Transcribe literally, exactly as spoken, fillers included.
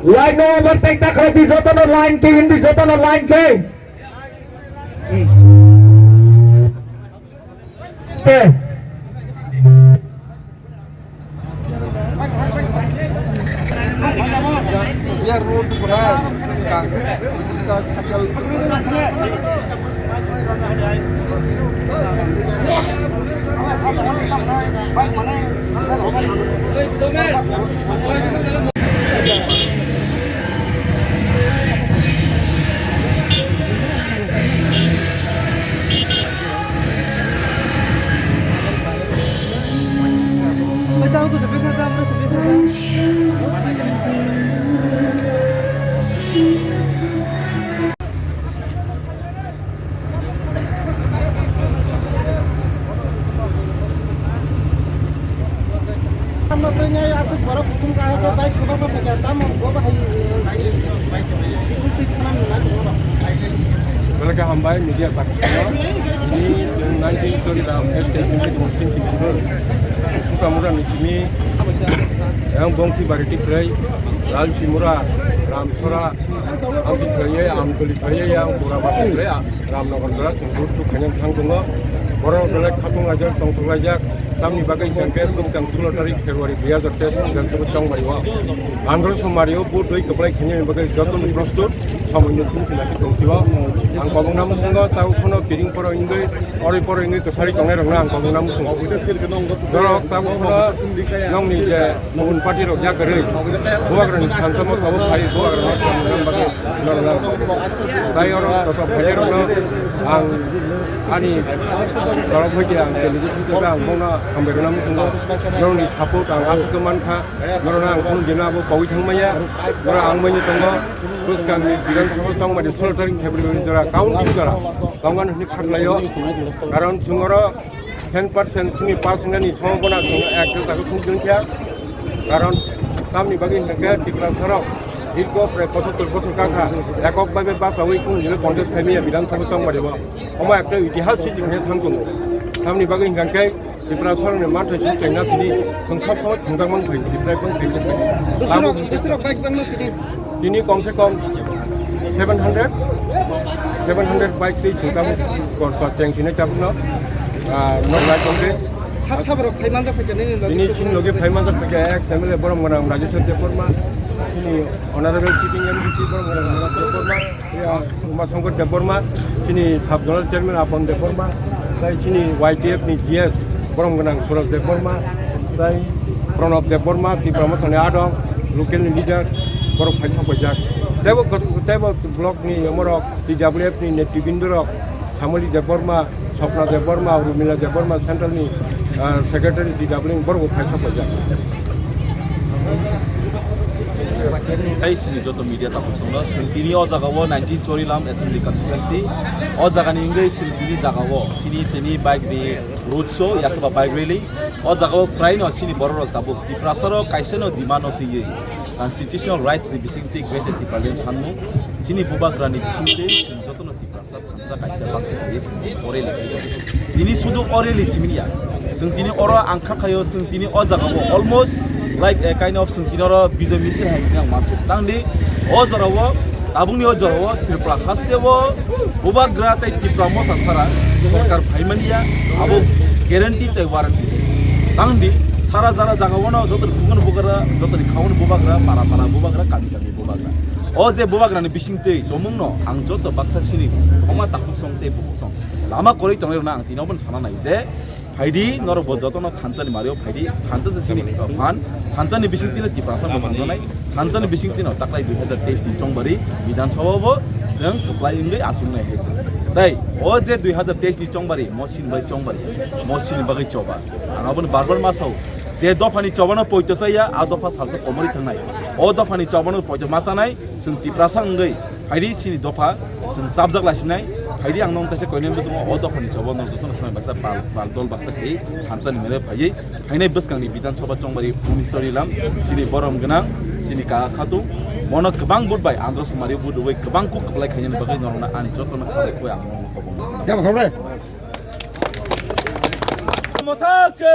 Line no overtake ta khlai di, joto no line khe, hindi joto no line khe. Te. Tamo tanya asuk borok hukum ka hai bike khobak ma phaikha, tamo go bahai. Belai khe hambai media takhukrokno. Tini chwng nineteen Choriram Estate Unit Constituency Sukamura ni simi, yang Bongsi Bari Tikrai, Lal Simura, Ramsora, ang Tikrai, ang Goli Tikrai, yang Bura Bari Tikrai, Ramnagar jora chwng road show khaina thang tongo. Borok belai khatung laijak, tongthok laijak. Tamni bagwi hwnkhe bwskang sulo tarik February dui hazar teis Bidhan Sabha Chongmari o. Andhra Somari o vote doi kwplai khaina bagwi jotono prostut, samoino simi simi tong sio. Ang kobongna muchungo tau kheno piring poro wngwi, ori poro wngwi kwsari tongnai rokno ang kobongna muchungo. Borok tamo kheno nongni je Mohon party rok ya kwrwi. Bubagrani thansa mo kabo phai bubagrano thansa bagwi norok. Tai oro toto phai rokno ang ani borok hoi khe ang tini tini ang bono hambai rwna muchungo. Norokni support ang aswk mankha. Norokno ang khulum jeno abo kaui thangmaya. Norok ang manya tongo. Bwskangni Bidhan Sabha Chongmari sulo tarik February jora counting jora. Tongan hwnwi khatlaio. Karon chwng oro ten percent chini pass wngnani sombhabona chwng ekta jaga sung tongkha. Karon tamni bagwi hwnkhe Tripura sorok dirgo prai pochottor bosor kakha ekok baibe bachaui kunu jila contest khaimaya Bidhan Sabha Chongmari o. Omo ekta itihas swijing hwnwi thang tongo. Tamni bagwi hwnkhe Tripura sorokni manthai sung tengna sini thwng sab samai thwngjak man thai Tripura kong tengna thai. Bwswrok, bwswrok bike bangma tini. Tini kom se kom seven hundred, seven hundred bike tei singkang kor kor cheng sinai tabukno, ah, nok lai tongkhe. Sab sab rok phai manjak phaikha nini logi. Tini sini logi phai manjak phaikha ek M L A borom gwnang Rajeshwar Debbarma, tini honorable sitting M D C borom gwnang Debbarma, ya, Uma Shankar Debbarma, tini sub zonal chairman Apon Debbarma, tai tini Y T F ni G S borom gwnang Suraj Debbarma, tai Pranab Debbarma, Tipra Mothani adong, local ni leader, borok phai sok paijak. Teibo, teibo block ni omorok, T W F ni netribindw rok, Samoli Debbarma, Swapna Debbarma, Rumila Debbarma, central ni, ah, secretary T W F borok phai sok paijak. Tei sini joto media takhuk songno, sini tini o jaga o nineteen Chorilam Assembly Constituency, o jaga ni wngwi sini tini jaga o, sini tini bike ni road show, yakhe ba bike rally. O jaga o kwraino chini borok rok tabuk Tiprasa rok kaisa no demand no twiwi constitutional rights ni bisingtwi Greater Tipraland sanmung chini bubagra ni bisingtwi chwng jotono Tiprasa thansa kaisa baksa kaiwi chwng o rally khlai tongo. Tini sudu o rally simi ya. Chwng tini oro ang kha khaio chwng tini o jaga o almost like a kind of chwng tini oro Bijoy Misil hai tini ang mansuk. Tangdi o jora o Tabukni o jorao Tripura haste o bubagra tei Tipra motha sara sorkar phaimani ya, abo guarantee tei warranty. Tangdi sara jara jaga wano joto ni phukano bubagra, joto ni khaono bubagra, para para bubagra, kami kami bubagra. O je bubagra ni bising tei tomung no ang joto baksa sini oma takhuk song tei bukhuk song lama koroi tongnai rwna ang tini obo sana nai je Phaidi, norok bo jotono thansa ni mario phaidi, thansa se sini phan, thansa ni bising tino Tiprasa bo thansa nai, thansa ni bising tino taklai dui hazar teis ni chongbari Bidhan Sabha bo chwng kwplai wngwi achuk nai hai se. Tei o je dui hazar teis ni chongbari, mo sini bai chongbari, mo sini bagwi choba. Ang aboni bar bar ma sao, je dopha ni choba no poito chaya, a dopha salsa komori thangnai. O dopha ni choba no poito ma chanai, chwng Tiprasa wngwi Phaidi sini dopha, chwng chapjak laisinai. Phaidi ang nong taisa koinai bwskango o dophani choba nong jotono swmai baksa bal, bal dol baksa khe thansa ni mele phaiwi. Phainai bwskangni Bidhan Sabha chongbari phungni chorilam, chini borom gwnang, chini kaka khatung, bono kwbang vote bai Andhra Somari vote rwui kwbang kuk kwplai khainani bagwi norokno ani jotono khabai koi ang nongno kobong. Motha ke!